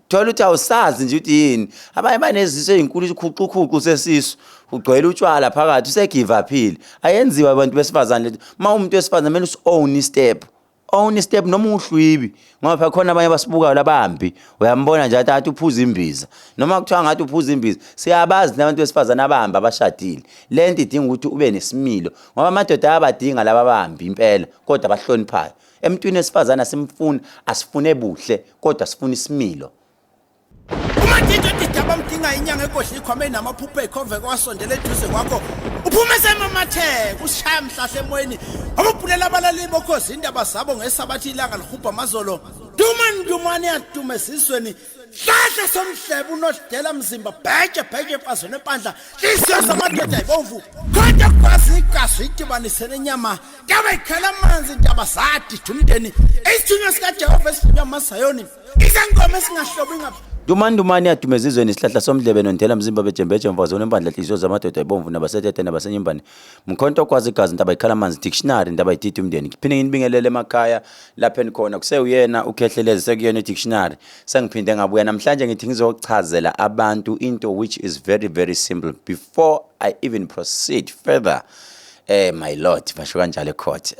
Thola ukuthi awusazi nje ukuthi yini. Abanye banezisu ezinkulu, isikhuxukhuxu sesisu, ugcwele utshwala phakathi, usegive uphile. Ayenziwa abantu besifazane lethu. Uma umuntu wesifazane kumele usi-own istep, own istep, noma uhlwibi, ngoba phela khona abanye abasibukayo labambi. Uyambona nje athi athi uphuza imbiza, noma kuthiwa ngathi uphuza imbiza. Siyabazi nabantu besifazane abambi abashadile. Le nto idinga ukuthi ube nesimilo, ngoba amadoda ayabadinga laba bambi impela, kodwa abahloniphayo. Emntwini wesifazane asimfuni, asifune buhle, kodwa sifuna isimilo. Umadida dida bamdinga inyanga egodla ikhwama enamaphupho ekhove kwasondela eduze kwakho, uphume semamatheka, usishaya mhlahla emoyeni, ababhulela abalaleli bokhozi indaba zabo ngesabathi ilanga lihubha amazolo. Dumani dumani yaduma esizweni, hlahla somhlebe unodela mzimba, bheje bheje emfazweni empandla, nhliziyo zamadoda ibomvu, kodwa kwazi igazi idibanise nenyama, ndaba ikhala amanzi, ndaba zadida umndeni, isithunywa sikaJehova esithunywa amasayoni, izangoma esingahlobi ngapha. Dumani dumani yaduma ezizweni, isihlahla somdlebe nondela mzimba, bejembeje mfazweni empandla, nhliziyo zamadoda ibomvu, nabasetete nabasenyumbane, mkhonto okwazi igazi, ntaba ikhala amanzi, dictionary, ndaba idida umndeni. Ngiphinde nginibingelele emakhaya lapho enikhona. Kusewuyena uKhehlelezi, sekuyena i-dictionary. Sengiphinde ngabuya namhlanje, ngithi ngizochazela abantu into which is very very simple. Before I even proceed further, my lord, basho kanjalo ecourt.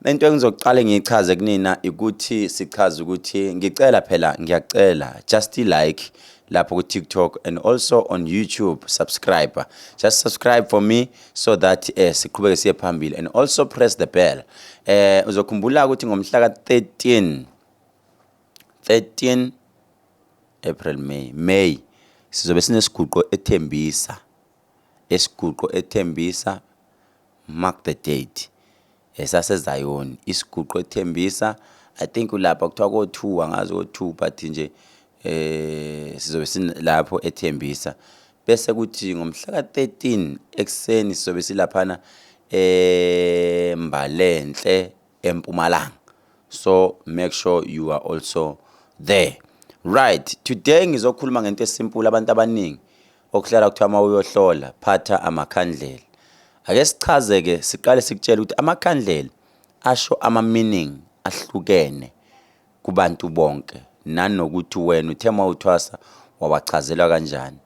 Into engizoqale ngiyichaze kunina ukuthi sichaze ukuthi ngicela phela, ngiyacela just like lapho ku TikTok and also on YouTube, subscribe, just subscribe for me so that siqhubeke siye phambili, and also press the bell. Uzokhumbula ukuthi ngomhla ka 13, 13 April, May sizobe sinesiguqo eThembisa, esiguqo eThembisa. Mark the date, esasezayoni isiguqo eThembisa. I think lapha kuthiwa ko-2, angazi ko-2, but nje sizobe silapho eThembisa. Bese kuthi ngomhla ka-13 ekuseni sizobe silaphana eMbalenhle, eMpumalanga, so make sure you are also there. Right, today ngizokhuluma ngento esimple. Abantu abaningi okuhlala kuthiwa uma uyohlola phatha amakhandlela. Ake sichaze-ke, siqale sikutshele ukuthi amakhandlela asho ama-meaning ahlukene kubantu bonke, nanokuthi wena uthe uma uthwasa wawachazelwa kanjani.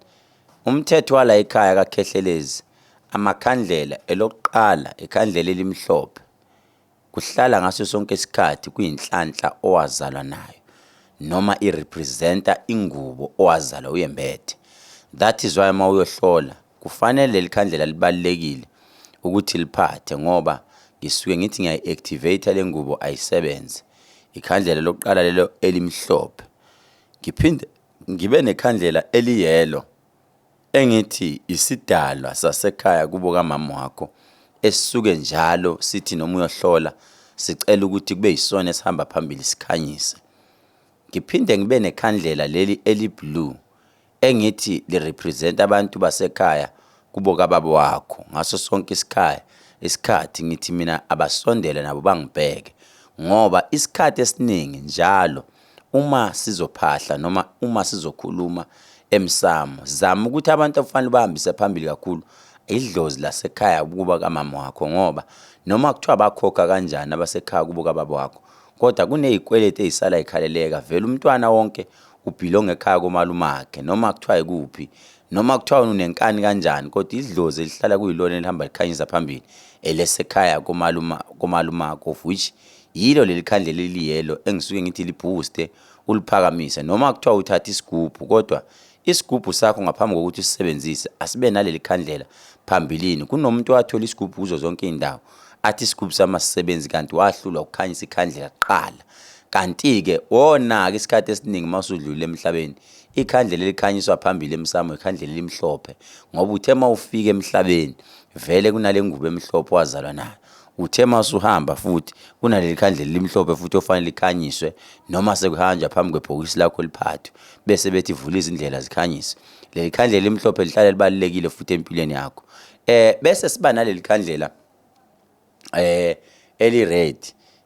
Umthetho wala ekhaya kaKhehlelezi, amakhandlela, elokuqala ikhandlela elimhlophe, kuhlala ngaso sonke isikhathi kuyinhlanhla owazalwa nayo, noma irepresenta ingubo owazalwa uyembethe. That is why uma uyohlola kufanele leli khandlela libalulekile ukuthi liphathe, ngoba ngisuke ngithi ngiyayi-activate le ngubo, ayisebenze. Ikhandlela lokuqala lelo elimhlophe. Ngiphinde ngibe nekhandlela eliyelo, engithi isidalwa sasekhaya kubo kamama wakho, esisuke njalo sithi noma uyohlola sicela ukuthi kube yisona esihamba phambili sikhanyise. Ngiphinde ngibe nekhandlela leli eli-blue, engithi lirepresent abantu basekhaya kubo kababa wakho. Ngaso sonke isikhaya isikhathi ngithi mina abasondele nabo bangibheke, ngoba isikhathi esiningi njalo uma sizophahla noma uma sizokhuluma emsamo, zama ukuthi abantu okufanele bahambise phambili kakhulu idlozi lasekhaya kuba kamama wakho, ngoba noma kuthiwa bakhokha kanjani abasekhaya kubo kababa wakho, kodwa kunezikweletu ezisala ikhaleleka. Vele umntwana wonke ubelong ekhaya komalumakhe, noma kuthiwa ikuphi, noma kuthiwa unenkani kanjani, kodwa idlozi elihlala kuyilona elihamba likhanyisa phambili elesekhaya komaluma, komalumakho, of which yilo leli khandlela eliyelo engisuke ngithi libooste, uliphakamise. Noma kuthiwa uthatha isigubhu, kodwa isigubhu sakho ngaphambi kokuthi usisebenzise asibe naleli khandlela phambilini. Kunomuntu owathola isigubhu kuzo zonke iy'ndawo, athi isigubhu sami asisebenzi, kanti wahlulwa ukukhanyisa ikhandlela kuqala. Kanti-ke wona-ke isikhathi esiningi uma usudlulile emhlabeni, ikhandlela elikhanyiswa phambili emsamo ikhandlela elimhlophe, ngoba uthe uma ufika emhlabeni vele kunale ngubo emhlophe owazalwa nayo. Uthe uma usuhamba futhi kunaleli khandlela elimhlophe futhi ofanele likhanyiswe, noma sekuhanjwa phambi kwebhokisi lakho liphathwe, bese bethi vula izindlela zikhanyise. Leli khandlela elimhlophe lihlale libalulekile futhi empilweni yakho. Bese siba naleli khandlela eli-red.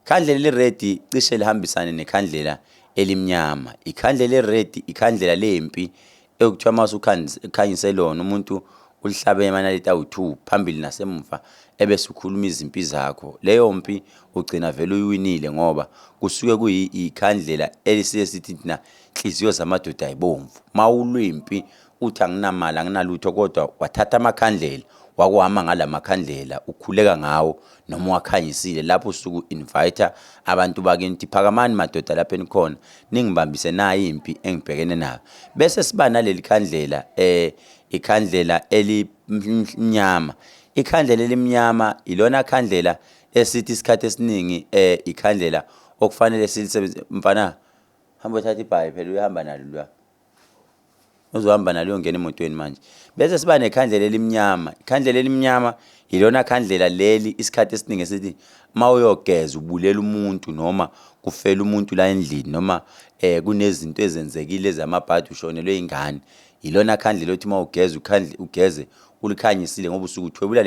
Ikhandlela eli-red cishe lihambisane nekhandlela elimnyama. Ikhandlela eli-red ikhandlela lempi, ekuthiwa uma usukhanyise lona, umuntu ulihlabe amanaliti awu-2 phambili nasemuva, ebese ukhuluma izimpi zakho. Leyo mpi ugcina vele uyiwinile, ngoba kusuke kuyikhandlela elisiye sithi thina Inhliziyo zamadoda ayibomvu. Mawulwa impi uthi anginamali anginalutho kodwa wathatha amakhandlela wakuhamba ngalamakhandlela ukhuleka ngawo noma uwakhanyisile lapho usuke u-invite abantu bakini ukuthi phakamani madoda lapho enikhona ningibambise nayi impi engibhekene nayo. Bese siba naleli khandlela ikhandlela elimnyama. Ikhandlela elimnyama ilona khandlela esithi isikhathi esiningi ikhandlela okufanele silisebenzise. Mfana hamba uthatha ibhayi phela uyahamba nalo lwa. Uzohamba nalo uyongena emotweni manje. Bese siba nekhandlela elimnyama. Ikhandlela elimnyama yilona khandlela leli isikhathi esiningi esithi uma uyogeza ubulela umuntu noma kufela umuntu la endlini noma kunezinto ezenzekile ezamabhadi ushonelwe ingane. Yilona khandlela othi uma ugeza ukhandle ugeze ulikhanyisile ngoba usuke uthwebula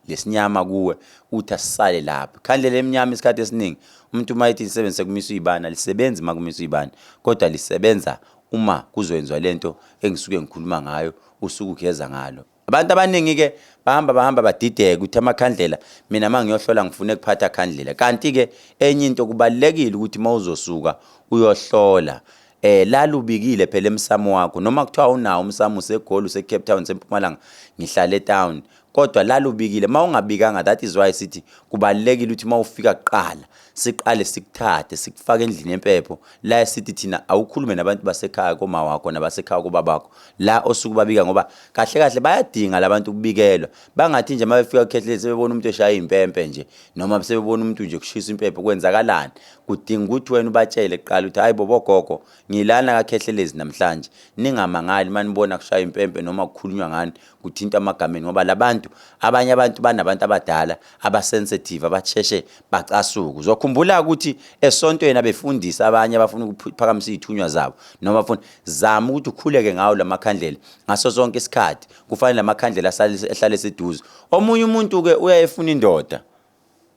lesinyama kuwe uthi asisale lapho. Ikhandlela elimnyama isikhathi esiningi umuntu uma ethi lisebenzise kumisa uyibani alisebenzi uma kumisa uyibani kodwa lisebenza uma kuzoyenziwa lento engisuke ngikhuluma ngayo usuke ugeza ngalo. Abantu abaningi-ke bahamba bahamba badideke ukuthi amakhandlela mina uma ngiyohlola ngifune kuphatha khandlela. Kanti-ke enye into kubalulekile ukuthi uma uzosuka uyohlola lalubikile phela emsamo wakho noma kuthiwa unawo umsamo useGoli useCape Town useMpumalanga ngihlala etown kodwa lalubikile uma ungabikanga that is why sithi kubalulekile ukuthi uma ufika kuqala siqale sikuthathe sikufake endlini yempepho la esithi thina awukhulume nabantu basekhaya koma wakho nabasekhaya kobabakho la osuke ubabika ngoba kahle kahle bayadinga labantu ukubikelwa bangathi nje uma befika kukhehlelezi sebebona umuntu eshaya impempe nje noma sebebona umuntu nje kushisa impepho kwenzakalani kudinga ukuthi wena ubatshele kuqala ukuthi hayi bobo gogo ngilana kakhehlelezi namhlanje ningamangali uma nibona kushaya impempe noma kukhulunywa ngani kuthinta amagameni ngoba labantu abanye abantu banabantu abadala abasensitive abasheshe bacasuka uzokhumbula ukuthi esontweni abefundisi abanye abafuna ukuphakamisa izithunywa zabo noma bafuna zama ukuthi ukhuleke ngawo lamakhandlela ngaso sonke isikhathi kufanele lamakhandlela ahlale seduze omunye umuntu ke uyayefuna indoda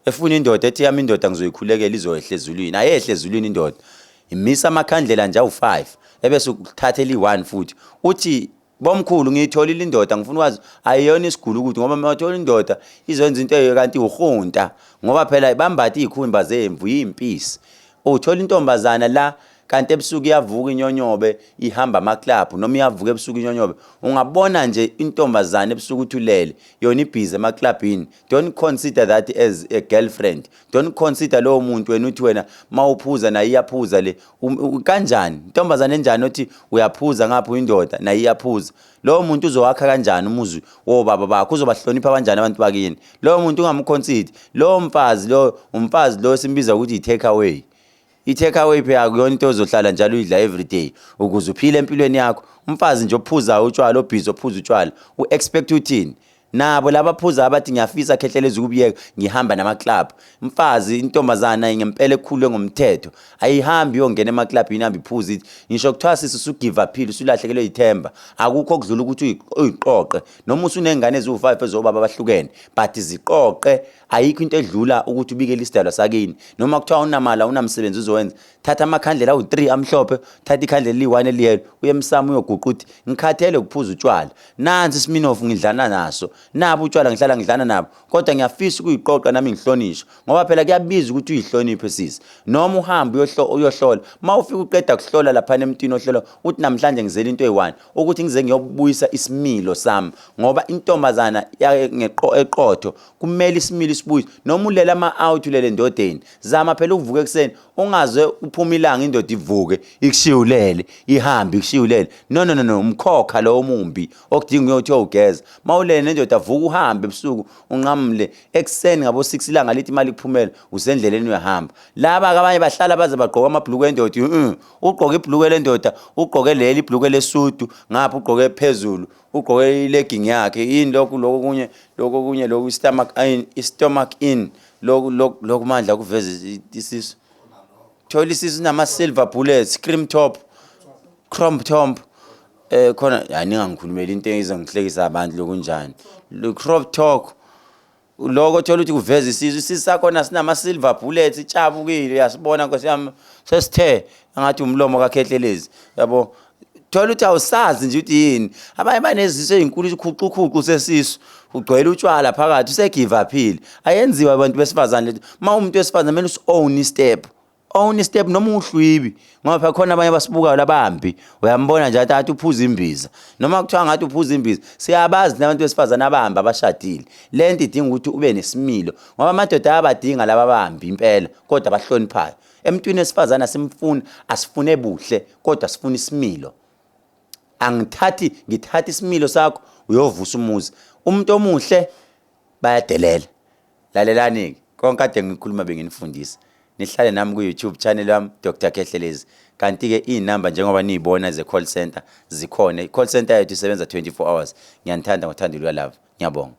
efuna indoda ethi yami indoda ngizoyikhulekela izoyehla ezulwini ayehle ezulwini indoda imisa amakhandlela nje awu-5 ebese ukuthatha eli-1 futhi uthi bomkhulu ngiyitholile indoda ngifuna ukwazi ayiyona isigulu ukuthi ngoba uma uthola indoda izoyenza into eyo kanti uhunta ngoba phela bambatha iy'khumba zemvu yimpisi uthola intombazana la kanti ebusuku iyavuka inyonyobe ihamba amaklabhu noma iyavuka ebusuku inyonyobe ungabona nje intombazana ebusuku uthi ulele yona ibhizi emaklabhini don't consider that as a girlfriend don't consider lowo muntu wena uthi wena mawuphuza naye iyaphuza le kanjani intombazane enjani othi uyaphuza ngapha uyindoda naye iyaphuza lowo muntu uzowakha kanjani umuzi wobaba bakho uzobahlonipha kanjani abantu bakini lowo muntu ungamconsider lowo mfazi lo umfazi lo simbiza ukuthi i-take away i-take away phela akuyona into ozohlala njalo uyidla everyday ukuze uphile empilweni yakho umfazi nje ophuzayo utshwala obhizi ophuza utshwala u-expect uthini nabo labaphuza abathi ngiyafisa khehlelezi ukubiyeka ngihamba nama-club mfazi intombazana ngempela ekhulwe ngomthetho ayihambi iyongena emaklabhini ihambe iphuza ithi ngisho kuthiwa sisi usugive aphile usulahlekelwe yithemba akukho okudlula ukuthi uyiqoqe noma usuney'ngane eziwu-five ezobaba abahlukene but ziqoqe ayikho into edlula ukuthi ubikele isidalwa sakini noma kuthiwa unamali awunamsebenzi uzowenza thatha amakhandlela awu-3 amhlophe thatha ikhandlela eliyi-1 eliyelo uye emsamo uyoguqa uthi ngikhathele ukuphuza utshwala nansi isiminofu ngidlana naso nabo utshwala ngihlala ngidlana nabo kodwa ngiyafisa ukuyiqoqa nami ngihlonishwe ngoba phela kuyabiza ukuthi uyihloniphe sisi noma uhambe uyohlola uma ufika uqeda kuhlola laphana emntwini ohlola uthi namhlanje ngizele into eyi-one ukuthi ngize ngiyobuyisa isimilo sami ngoba intombazana eqotho kumele isimilo isibuyise noma ulele ama-out ulele endodeni zama phela ukuvuka ekuseni ungaze uphuma ilanga indoda ivuke ikushiye ulele ihambe ikushiye ulele no no no no umkhokha lowo mumbi okudinga uyothi uyowugeza uma ulele nendoda vuka uhambe ebusuku unqamule ekuseni ngabo 6 ilanga lithi imali kuphumela usendleleni uyahamba laba abanye bahlala baze bagqoka amabhuluku endoda ugqoke ibhuluku lendoda ugqoke leli ibhuluku lesudu ngapha ugqoke phezulu ugqoke ilegging yakhe yini lokhu lokhu kunye lokhu kunye lokhu stomach in stomach in lokhu lokhu mandla kuveza isisu thola isisu nama silver bullets cream top chrome top khona hayi ningangikhulumeli into ezongihlekisa abantu lokunjani lo crop talk lokho thola ukuthi kuveza isisu isisu sakhona sinama silver bullets itshabukile uyasibona nkosi yami sesithe angathi umlomo kakhehlelezi yabo thola ukuthi awusazi nje ukuthi yini abanye banezisu ezinkulu isikhuxukhuxu sesisu ugcwele utshwala phakathi usegive aphile ayenziwa abantu besifazane lethu uma umuntu wesifazane kumele usi-own istep. Own step noma uhlwibi, ngoba phela khona abanye abasibukayo labambi, uyambona nje athi uphuza imbiza, noma kuthiwa ngathi uphuza imbiza. Siyabazi nabantu besifazane abambi abashadile. Le nto idinga ukuthi ube nesimilo, ngoba amadoda ayabadinga laba bambi impela, kodwa abahloniphayo. Emntwini wesifazane asimfuni, asifune buhle, kodwa sifuna isimilo. Angithathi, ngithatha isimilo sakho uyovusa umuzi. Umuntu omuhle bayadelela. Lalelani-ke konke kade ngikhuluma, benginifundisa. Nihlale nami ku-YouTube channel wami, Dr Khehlelezi. Kanti-ke iy'namba njengoba niy'bona ze-call center zikhona. I-call center yethu isebenza 24 hours. Ngiyanithanda ngothando luka-love. Ngiyabonga.